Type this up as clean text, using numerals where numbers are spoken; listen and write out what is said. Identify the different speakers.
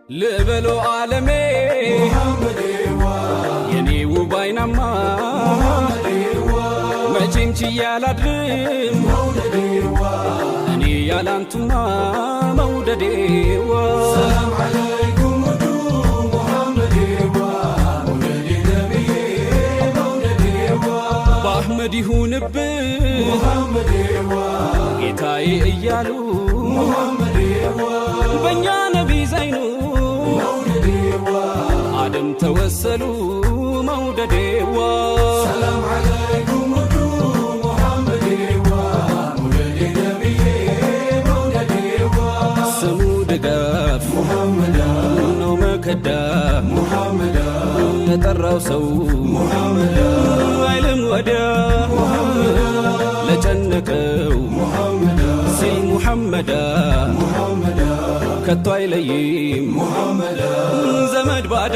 Speaker 1: ልበሎ ዓለሜ የኔ ውብ አይናማ፣ መቼም ችዬ አላድርም እኔ ያላንቱማ መውደዴዋ።
Speaker 2: ሰላም ዓለይኩም ውዱ ሙሐመዴዋ፣ መውደዴ ነቢዬ መውደዴዋ።
Speaker 1: በአሕመድ ይሁንብህ
Speaker 2: ሙሐመዴዋ
Speaker 1: ጌታዬ እያሉ
Speaker 2: ሙሐመዴዋ
Speaker 1: በእኛ ነቢ ዘይኑ
Speaker 2: መውደዴዋ
Speaker 1: አደም ተወሰሉ መውደዴዋ።
Speaker 2: ሰላም ዓለይኩም ውዱ ሙሐመዴዋ፣ መውደዴ ነቢዬ መውደዴዋ።
Speaker 1: ስሙ ድጋፍ
Speaker 2: ሙሐመዳ
Speaker 1: ነው መከዳ
Speaker 2: ሙሐመዳ
Speaker 1: ለጠራው ሰው
Speaker 2: ሙሐመዳ
Speaker 1: አይልም ወዲያ፣ ለጨነቀው
Speaker 2: ሙሐመዳ
Speaker 1: ሲል ሙሐመዳ
Speaker 2: ሙሐመዳ
Speaker 1: ከቶ አይለይም
Speaker 2: ሙሐመዳ
Speaker 1: ዘመድ ባዳ።